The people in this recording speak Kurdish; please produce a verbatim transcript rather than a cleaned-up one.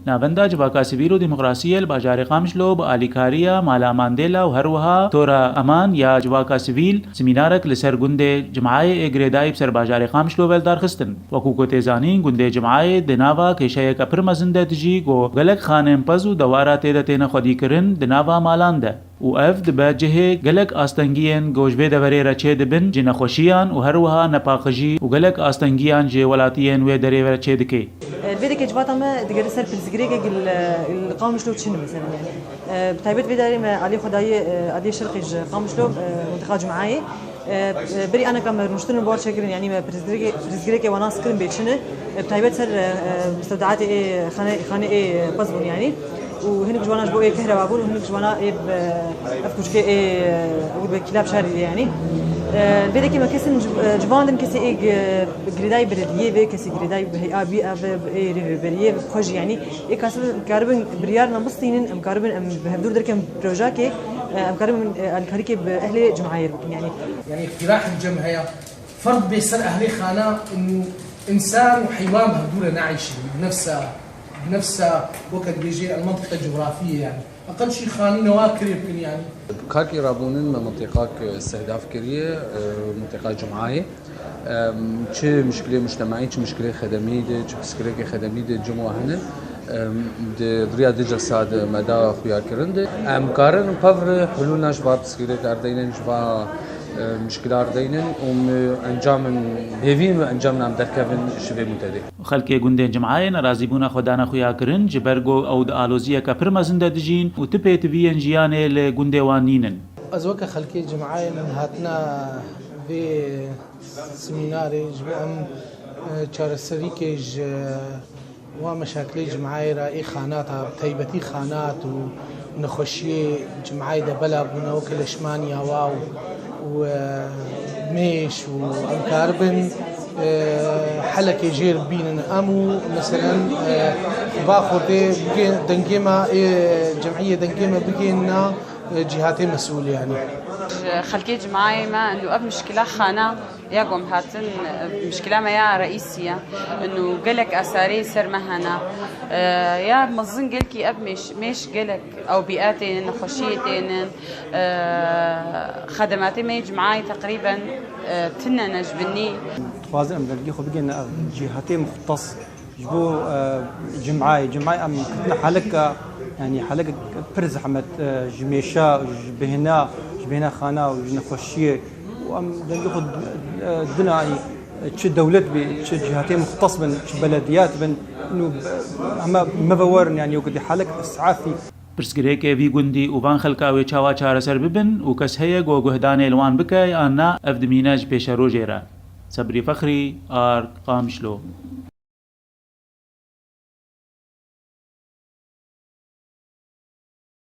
Navenda Civaka Sivîl û Demokrasiyê li bajarê Qamişlo bi alîkariya Mala Mandela û her wiha Tora Eman ya Civaka Sivîl semînarek li ser gundê Cimayê ê girêdayî bi ser bajarê Qamişlo ve li dar xistin. Wekû ku tê zanîn, gundê Cimayê di nava kêşeyeke pir mezin de dijî, ku gelek xanên pez û dewara tê de têne xwedîkirin di nava malan de. Û ev dibe cihê gelek astengiyên ku ji vê deverê re çê dibin, ji nexweşiyan û her wiha nepaqijî û gelek astengiyan ji welatiyên wê derê ve çê dike. Li vê dekê civata me digere ser pirsgirêkek li, li Qamişlo çi ne, mesela, yani. E, bi taybet vê derê me aliyê xwe dayê, e, aliyê şerqê ji Qamişlo, e, mintiqa Cumeyê. E, e, berî aneka me rûniştin û bar çêkirin, yani me pirsgirêkê, pirsgirêkê wan nas kirin bê çi ne. E, bi taybet ser, e, e, mustewdeatê ê xane, xanê ê pez bûn, yani. Û hinek ji wana ji bo ê kehreba bûn û hinek ji wana ê bi, ev kuçikê ê, ew bi kîlab şarî, yani. E, vê dekê me kesin civ-, e, civandin kesê ê gi-, girêdayî belediyê ve, kesê girêdayî bi heya bî, ev ê rêveberiyê xwe jî, yani. Ê kasibin, karibin biryar ne bistînin, em karibin, em bi hevdûr derkem projakê, e, em karibin, e, alîkarîkê bi ehlê Cumeyê bikin, yani. يعني اقتراح الجمعية فرض بين سر أهل خانة إنه إنسان وحيوان بهدول نعيش بنفس، بنفس وقت بيجي المنطقة الجغرافية، يعني أقل شيء خانين وافر يمكن، يعني. Karkî rabûnin me mintiqak istihdaf kiriye, e, mintiqa Cumeyê. Em, çi muşkilê mujtema'î, çi muşkilê xedemî de, çi pirsgirêkê xedemî de cim wa hene. Em, di viriya du celsa de me da xuyakirin de. Em karin pevre hulûna ji va pirsgirêk erdeynin, ji va, em, muşkila erdeynin û em encamên hêvî em encamên em derkevin ji vê muntedê. Xelkê gundên Cimeyê nerazîbûna xwe dane xuyakirin, ji ber ku ew di aloziyeke pir mezin de dijîn û ti pêtiviyên jiyanê li gundê wan nînin. Ez weke xelkê Cimeyê min hatina vê semînarê ji bo em, e, çareserîkê ji wa meşakilê Cimeyê re ê xanata, taybetî xanat û nexweşiyê Cimeyê de bela bûne weke leşmaniya wa û, û, e, mêş û em karibin, e, helekê jêr bînin em û meselen, e, va xortê bigên dengê me ê Cimeyê dengê me bigênna, e, cîhatê mesûl, yani. Ji xelkê Cimeyê me û ev muşkila xana ya ku em hatin, e, muşkila me ya reîsî ye. Û gelek asarê ser me hene. E, ya mezin gelkî ev mêş, mêş gelek ew bîa tênin, nexweşiyê tênin, e, xedematê me yê Cimeyê teqrîben, e, tune ne ji binî. Dixwazin em dengê xwe bigêne ev cîhatê muxtes. Ji bo, e, Cimeyê, Cimeyê em ketine heleka, yanî heleka pir zehmet, e, ji mêşa, ji bêhna, ji bêhna xana û ji nexweşiyê û em dengê xwe, e, dina, yanî çi dewlet bê, çi cîhatê muxtes bin, çi belediyat bin, û heme me ve werin, yanî wekî helek îsafî. Pirsgirêkê vî gundî û van xelka wê çawa çareser bibin û kes heye ku guhdanê li wan bike yan na, ev dimîne ji pêşerojê re. Sebrî Fexrî, Ark, Qamişlo.